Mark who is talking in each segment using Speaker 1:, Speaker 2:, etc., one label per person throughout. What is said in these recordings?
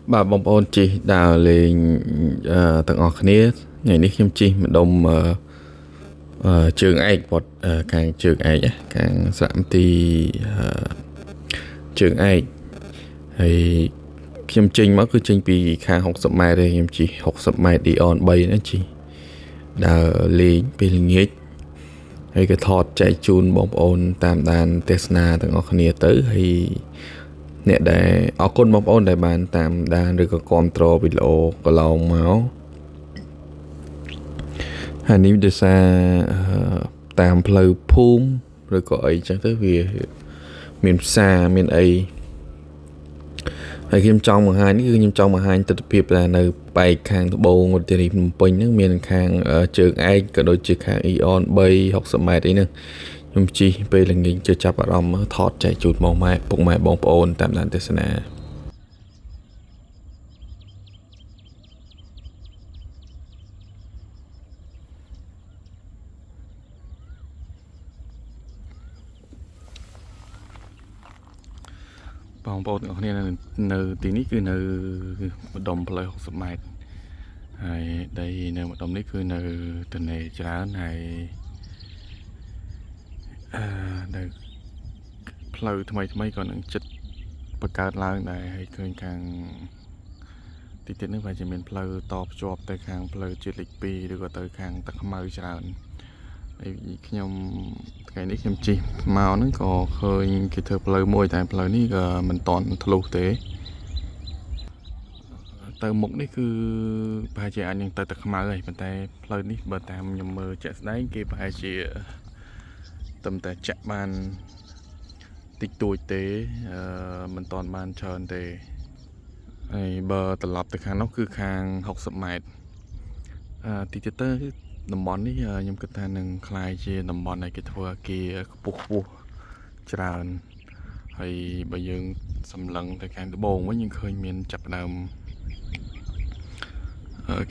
Speaker 1: បាទបងប្អូនជិះដើរលេងទាំងអស់គ្នាថ្ងៃនេះខ្ញុំជិះម្ដុំជើងឯកវត្តខាងជើងឯកខាងស្រៈមន្ទីរជើងឯកហើយខ្ញុំចេញមកគឺចេញពីខាង60ម៉ែត្រទេខ្ញុំជិះ60ម៉ែត្រ Eon 3ណាជិះដើរលេងពេលល្ងាចហើយក៏ថតចែកជូនបងប្អូនតាមដានទស្សនាទាំងអស់គ្នាទៅហើយអ្នកដែលអរគុណបងប្អូនដែលបានតាមដានឬក៏គាំទ្រវីដេអូកន្លងមកហើយនេះដោយសារតាមផ្លូវភូមិឬក៏អីចឹងទៅវាមានផ្សារមានអីហើយខ្ញុំចង់បង្ហាញនេះគឺខ្ញុំចង់បង្ហាញទិដ្ឋភាពដែលនៅប៉ែកខាងត្បូងរាជធានីភ្នំពេញហ្នឹងមានខាងជើងឯកក៏ដូចជាខាង Eon 3 60ម៉ែត្រអីហ្នឹងខ្ញុំជិះពេលល្ងាចទៅចាប់អារម្មណ៍ថតចែកជូនបងម៉ែពុកម៉ែបងប្អូនតាមដានទស្សនាបងប្អូនទាំងអស់គ្នានៅទីនេះគឺនៅម្ដុំផ្លូវ60ម៉ែត្រហើយដីនៅម្ដុំនេះគឺនៅទនេច្រើនហើយនៅផ្លូវថ្មីថ្មីក៏នឹងចិត្តបង្កើតឡើងដែរហើយឃើញខាងទីទៀតនេះប្រហែលជាមានផ្លូវតភ្ជាប់ទៅខាងផ្លូវជាតិលេខ2ឬក៏ទៅខាងទឹកខ្មៅច្រើនហើយខ្ញុំថ្ងៃនេះខ្ញុំជិះមកហ្នឹងក៏ឃើញគេធ្វើផ្លូវមួយតែផ្លូវនេះក៏មិនទាន់ធ្លុះទេទៅមុខនេះគឺប្រហែលជាអាចនឹងទៅទឹកខ្មៅហើយប៉ុន្តែផ្លូវនេះបើតាមខ្ញុំមើលជាក់ស្ដែងគេប្រហែលជាតែតែចាក់បានតិចតួចទេមិនទាន់បានច្រើនទេហើយបើត្រឡប់ទៅខាងនោះគឺខាង60ម៉ែត្រទីទៀតទៅតំបន់នេះខ្ញុំគិតថានឹងក្លាយជាតំបន់ដែលគេធ្វើអគារខ្ពស់ខ្ពស់ច្រើនហើយបើយើងសម្លឹងទៅខាងត្បូងវិញយើងឃើញមានចាប់ផ្ដើម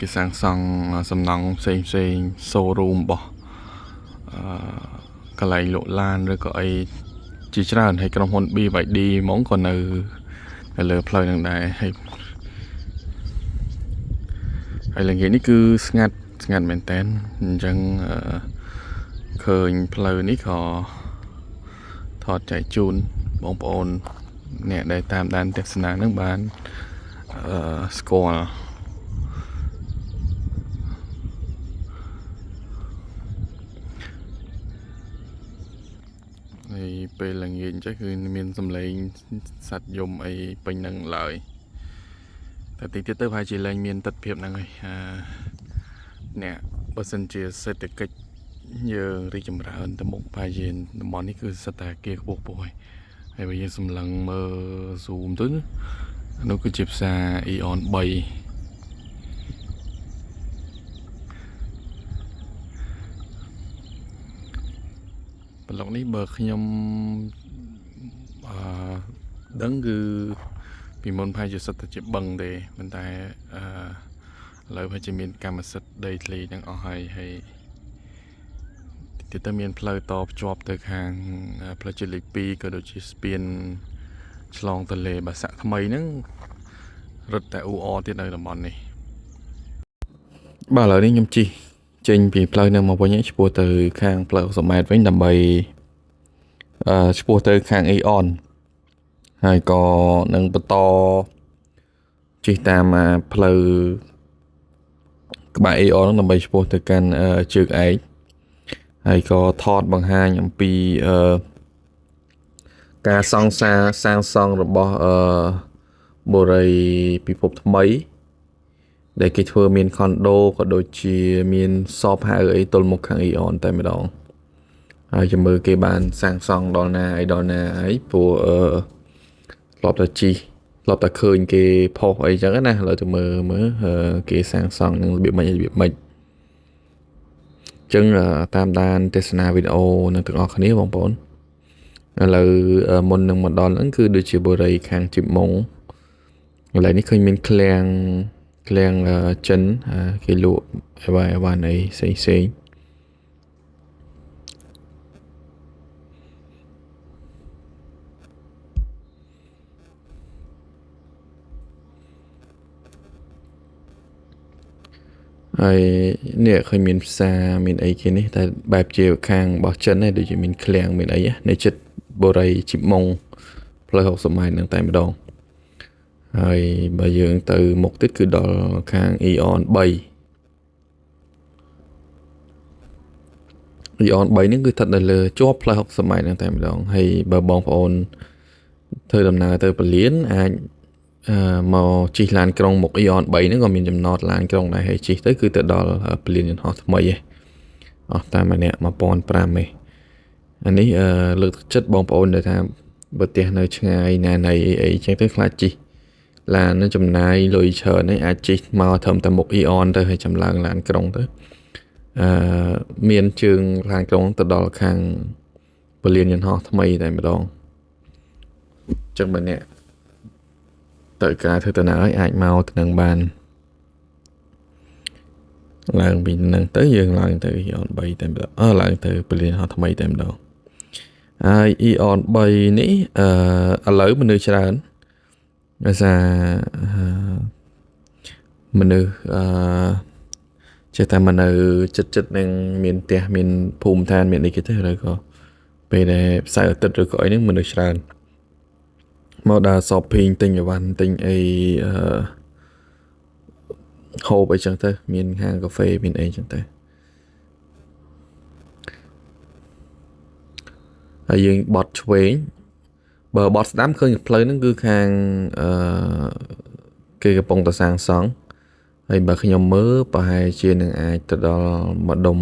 Speaker 1: គេសាងសង់សំណង់ផ្សេងផ្សេង showroom របស់កន្លែងលក់ឡានឬក៏អីជាច្រើនហើយក្រុមហ៊ុន BYD ហ្មងក៏នៅលើផ្លូវនឹងដែរហើយហើយល្ងាចនេះគឺស្ងាត់ស្ងាត់មែនតើអញ្ចឹងឃើញផ្លូវនេះក៏ថតចែកជូនបងប្អូនអ្នកដែលតាមដានទស្សនានឹងបានស្គាល់ហើយពេលល្ងាចអញ្ចឹងគឺមានសំឡេងសត្វយំអីពេញនឹងឡើយតែតិចទៀតទៅប្រហែលជាលែងមានទិដ្ឋភាពហ្នឹងហើយអ្នកបើសិនជាសេដ្ឋកិច្ចយើងរីកចម្រើនទៅមុខប្រហែលជាតំបន់នេះគឺសិតតែអគារខ្ពស់ខ្ពស់ហើយហើយបើយើងសម្លឹងមើល zoom ទៅនោះគឺជាផ្សារ Eon 3ប្លុកនេះបើខ្ញុំដឹងគឺពីមុនប្រហែលជាសិតតែជាបឹងទេប៉ុន្តែឥឡូវប្រហែលជាមានកម្មសិទ្ធិដីធ្លីទាំងអស់ហើយហើយទៀតទៅមានផ្លូវតភ្ជាប់ទៅខាងផ្លូវជាតិលេខ2ក៏ដូចជាស្ពានឆ្លងទន្លេបាសាក់ថ្មីហ្នឹងរឹតតែអ៊ូអទៀតនៅតំបន់នេះបាទឥឡូវនេះខ្ញុំជិះចេញពីផ្លូវនឹងមកវិញឆ្ពោះទៅខាងផ្លូវ60ម៉ែត្រវិញដើម្បីឆ្ពោះទៅខាង Eon ហើយក៏នឹងបន្តជិះតាមផ្លូវក្បែរ Eon ហ្នឹងដើម្បីឆ្ពោះទៅកាន់ជើងឯកហើយក៏ថតបង្ហាញអំពីការសង់សាងសង់របស់បុរីពិភពថ្មីដែលគេធ្វើមានខុនដូក៏ដូចជាមានសពហៅអីទល់មុខខាង Eon តែម្ដងហើយចាំមើលគេបានសាងសង់ដល់ណាអីដល់ណាអីព្រោះធ្លាប់តែជិះធ្លាប់តែឃើញគេផុសអីចឹងណាឥឡូវទៅមើលមើលគេសាងសង់នឹងរបៀបម៉េចរបៀបម៉េចចឹងតាមដានទស្សនាវីដេអូនឹងទាំងអស់គ្នាបងប្អូនឥឡូវមុននឹងមកដល់ហ្នឹងគឺដូចជាបុរីខាងជីបម៉ុងកន្លែងនេះឃើញមានឃ្លាំងចិនគេលក់អីវ៉ាន់អីផ្សេងផ្សេង ហើយនេះឃើញមានផ្សារមានអីគេនេះតែបែបជាខាងរបស់ចិនឯងដូចជាមានឃ្លាំងមានអីនៅជិតបូរីជីបម៉ុងផ្លូវ60ម៉ែត្រហ្នឹងតែម្ដងហើយបើយើងទៅមុខទៀតគឺដល់ខាង Eon 3 Eon 3ហ្នឹងគឺស្ថិតនៅលើជាប់ផ្លូវ60ម៉ែត្រហ្នឹងតែម្ដងហើយបើបងប្អូនធ្វើដំណើរទៅពលានអាចមកជិះឡានក្រុងមុខ Eon 3ហ្នឹងក៏មានចំណតឡានក្រុងដែរហើយជិះទៅគឺទៅដល់ពលានយន្តហោះថ្មីឯងអស់តាមម្នាក់1500ឯងអានេះលើកទឹកចិត្តបងប្អូនដែលថាបើផ្ទះនៅឆ្ងាយណាណីអីអីចឹងទៅខ្លាចជិះឡាននឹងចំណាយលុយច្រើនឯងអាចជិះមកត្រឹមតែមុខ Eon ទៅហើយចម្ឡើងឡានក្រុងទៅមានជើងឡានក្រុងទៅដល់ខាងពលានយន្តហោះថ្មីតែម្ដងចឹងបើអ្នកទៅការធ្វើដំណើរអាចមកទៅនឹងបានឡើងពីនឹងទៅយើងឡើងទៅ Eon 3តែម្ដងឡើងទៅពលានហោះថ្មីតែម្ដងហើយ Eon 3នេះឥឡូវមនុស្សច្រើនដោយសារមនុស្សចេះតែមកនៅចិត្តនឹងមានផ្ទះមានភូមិឋានមានអីគេទៅឬក៏ពេលដែលផ្សាយអាទិត្យឬក៏អីហ្នឹងមនុស្សច្រើនមកដើរ shopping ទិញអីវ៉ាន់ទិញអីហូបអីចឹងទៅមានហាងកាហ្វេមានអីចឹងទៅហើយយើងបត់ឆ្វេងបើបត់ស្ដាំឃើញផ្លូវហ្នឹងគឺខាងគេកំពុងតែសាងសង់ហើយបើខ្ញុំមើលប្រហែលជានឹងអាចទៅដល់ម្ដុំ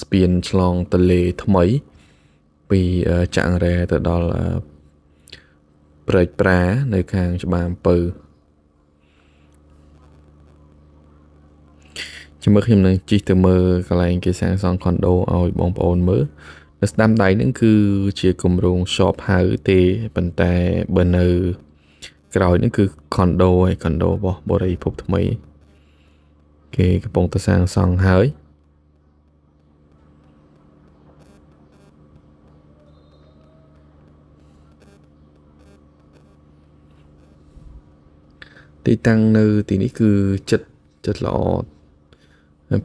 Speaker 1: ស្ពានឆ្លងទន្លេថ្មីពីចាក់រ៉ែទៅដល់ព្រែកប្រានៅខាងច្បារអំពៅជាមួយខ្ញុំនឹងជិះទៅមើលកន្លែងគេសាងសង់ខុនដូឲ្យបងប្អូនមើលនៅស្ដាំដៃហ្នឹងគឺជាគម្រោង shop house ទេប៉ុន្តែបើនៅក្រោយហ្នឹងគឺខុនដូហើយខុនដូរបស់បរិភពថ្មីគេកំពុងតែសាងសង់ហើយទីតាំងនៅទីនេះគឺចិត្តល្អ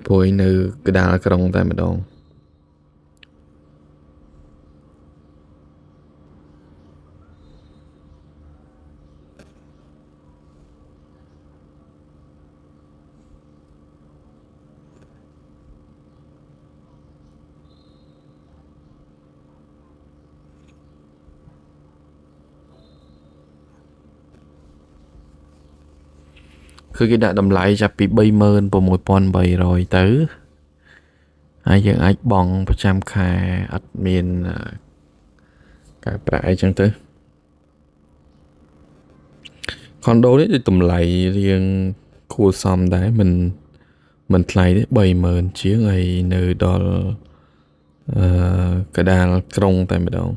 Speaker 1: ព្រោះនៅកណ្ដាលក្រុងតែម្ដងគឺគេដាក់តម្លៃចាប់ពី36800ទៅហើយយើងអាចបង់ប្រចាំខែអត់មានការប្រាក់អីចឹងទៅខុនដូនេះដូចតម្លៃរៀងគួរសមដែរមិនថ្លៃទេ30000ជាងហើយនៅដល់កណ្ដាលក្រុងតែម្ដង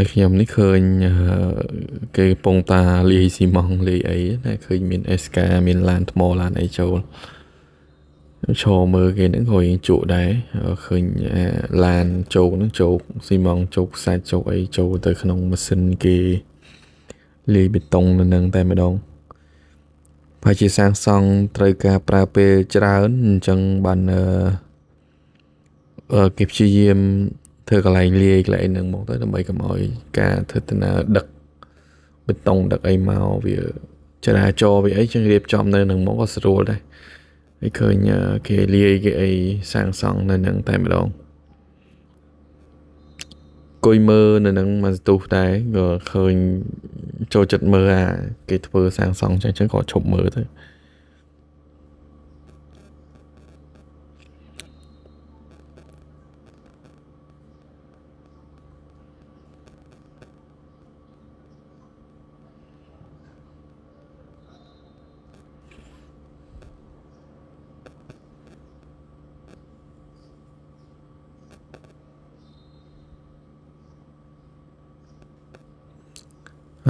Speaker 1: ហើយខ្ញុំនេះឃើញគេកំពុងតាលាយស៊ីម៉ង់លាយអីណាឃើញមានអេសកាមានឡានថ្មឡានអីចូលឈរមើលគេហ្នឹងក៏យើងជក់ដែរឃើញឡានជោគហ្នឹងជោគស៊ីម៉ង់ជោគសាច់ជោគអីចូលទៅក្នុងម៉ាស៊ីនគេលាយបេតុងនៅនឹងតែម្ដងប្រហែលជាសាងសង់ត្រូវការប្រើពេលច្រើនអញ្ចឹងបានគេព្យាយាមធ្វើកន្លែងលាយកន្លែងហ្នឹងមកទៅដើម្បីកុំឲ្យការធ្វើដំណើរដឹកបេតុងដឹកអីមកវាចរាចរណ៍វាអីចឹងរៀបចំនៅនឹងមកក៏ស្រួលដែរហើយឃើញគេលាយគេអីសាងសង់នៅនឹងតែម្ដងគួយមើលនៅនឹងមួយស្ទុះដែរក៏ឃើញចូលចិត្តមើលអាគេធ្វើសាងសង់ចឹងក៏ឈប់មើលទៅ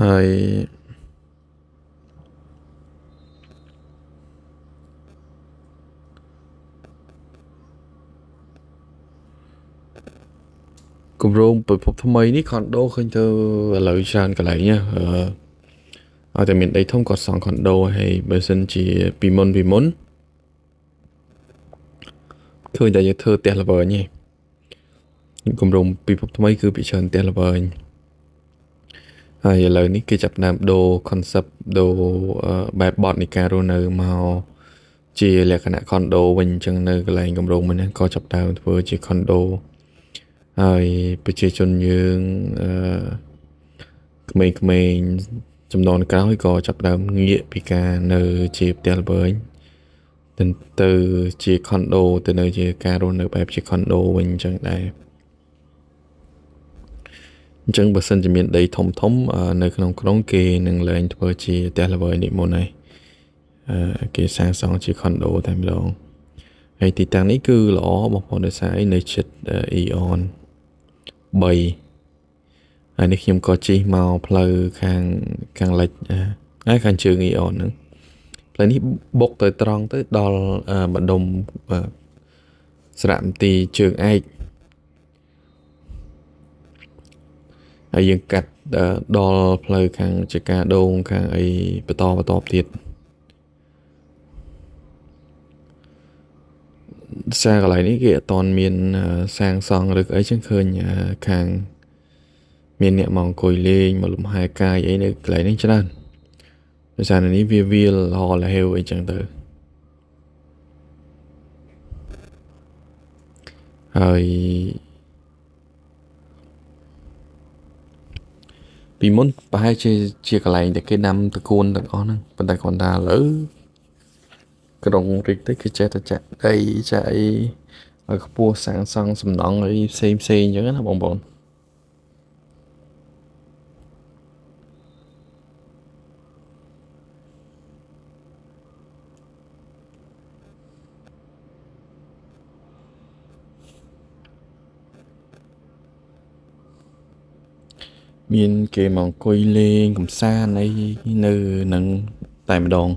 Speaker 1: ហើយគ ម្រោងពិភពថ្មីនេះខុនដូឃើញទៅឥឡូវច្រើនកន្លែងណាឲ្យតែមានដីធំគាត់សង់ខុនដូហើយបើសិនជាពីមុនឃើញតែយើងធ្វើផ្ទះល្វែងឯងគម្រោងពិភពថ្មីគឺពីច្រើនផ្ទះល្វែងហើយឥឡូវនេះគេចាប់ផ្ដើមដូរ concept ដូរបែបបទនៃការរស់នៅមកជាលក្ខណៈខុនដូវិញអញ្ចឹងនៅកន្លែងគម្រោងមួយនេះក៏ចាប់ផ្ដើមធ្វើជាខុនដូហើយប្រជាជនយើងក្មេងៗចំនួនក្រោយក៏ចាប់ផ្ដើមងាកពីការនៅជាផ្ទះល្វែងទៅជាខុនដូទៅនៅជាការរស់នៅបែបជាខុនដូវិញអញ្ចឹងដែរអញ្ចឹងបើសិនជាមានដីធំធំនៅក្នុងក្រុងគេនឹងលែងធ្វើជាផ្ទះល្វែងនេះមុនហើយគេសាងសង់ជាខុនដូតែម្ដងហើយទីតាំងនេះគឺល្អបងប្អូនដោយសារនៅជិត Aeon 3ហើយនេះខ្ញុំក៏ជិះមកផ្លូវខាងលិចហើយខាងជើង Aeon ហ្នឹងផ្លូវនេះបុកទៅត្រង់ទៅដល់ម្ដុំសារមន្ទីរជើងឯកហើយយើងកាត់ដល់ផ្លូវខាងចកាដូងខាងអីបន្តទៀតសារកន្លែងនេះគេអត់ទាន់មានសាងសង់ឬអីចឹងឃើញខាងមានអ្នកមកអង្គុយលេងមកលំហែកាយអីនៅកន្លែងនេះច្រើនដោយសារនេះវាវាលហលហេវអីចឹងទៅហើយពីមុនប្រហែលជាកន្លែងដែលគេដាំតកួនទាំងអស់ហ្នឹងប៉ុន្តែគ្រាន់តែឥឡូវក្រុងរីកទៅគេចេះតែចាក់ដីចាក់អីឲ្យខ្ពស់សាងសង់សំណង់អីផ្សេងអញ្ចឹងណាបងប្អូនមានគេមកអង្គុយលេងកម្សាន្តអីនៅនឹងតែម្ដង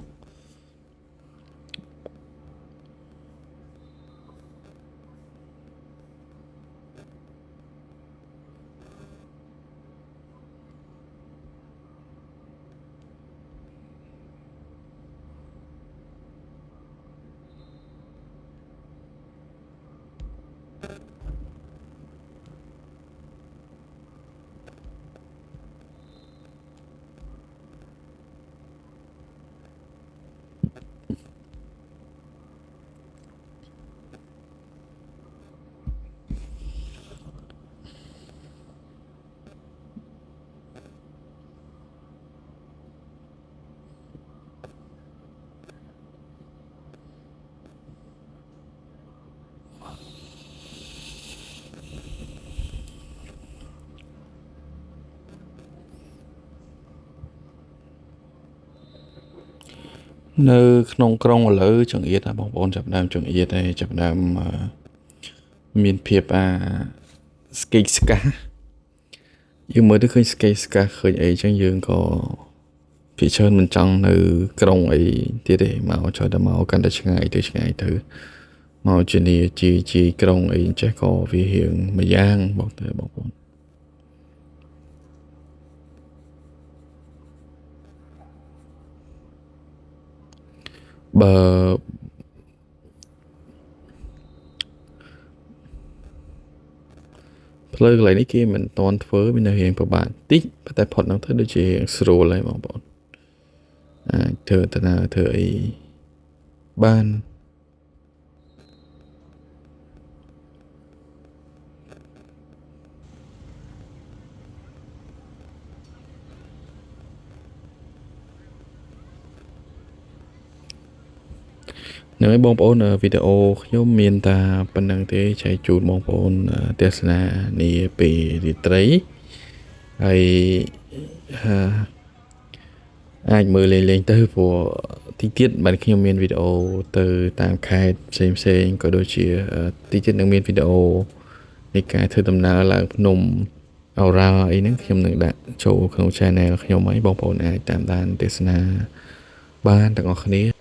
Speaker 1: នៅក្នុងក្រុងឥឡូវចង្អៀតបងប្អូនចាប់ដើមចង្អៀតហើយចាប់ដើមមានភាពអាស្កេកស្កាយើងមើលទៅឃើញស្កេកស្កាឃើញអីចឹងយើងក៏ភាគច្រើនមិនចង់នៅក្រុងអីទៀតទេមកចូលតែមកកាន់តែឆ្ងាយទៅមកជានីជាក្រុងអីចេះក៏វារៀងមួយយ៉ាងបងទៅបងប្អូនបើផ្លូវកន្លែងនេះគេមិនទាន់ធ្វើមាននៅរៀងពិបាកតិចប៉ុន្តែផុតហ្នឹងទៅដូចជាស្រួលហើយបងប្អូនអាចធ្វើដំណើរធ្វើអីបាននឹងឲ្យបងប្អូនវីដេអូខ្ញុំមានតែប៉ុណ្្នឹងទេចែកជូនបងប្អូនទស្សនានាពេលរាត្រីហើយអាចមើលលេងៗទៅព្រោះទីទៀតបានខ្ញុំមានវីដេអូទៅតាមខេត្តផ្សេងៗក៏ដូចជាទីទៀតនឹងមានវីដេអូនៃការធ្វើដំណើរឡើងភ្នំអូរ៉ាល់អីហ្នឹងខ្ញុំនឹងដាក់ចូលក្នុង Channel ខ្ញុំហើយបងប្អូនអាចតាមដានទស្សនាបានទាំងអស់គ្នា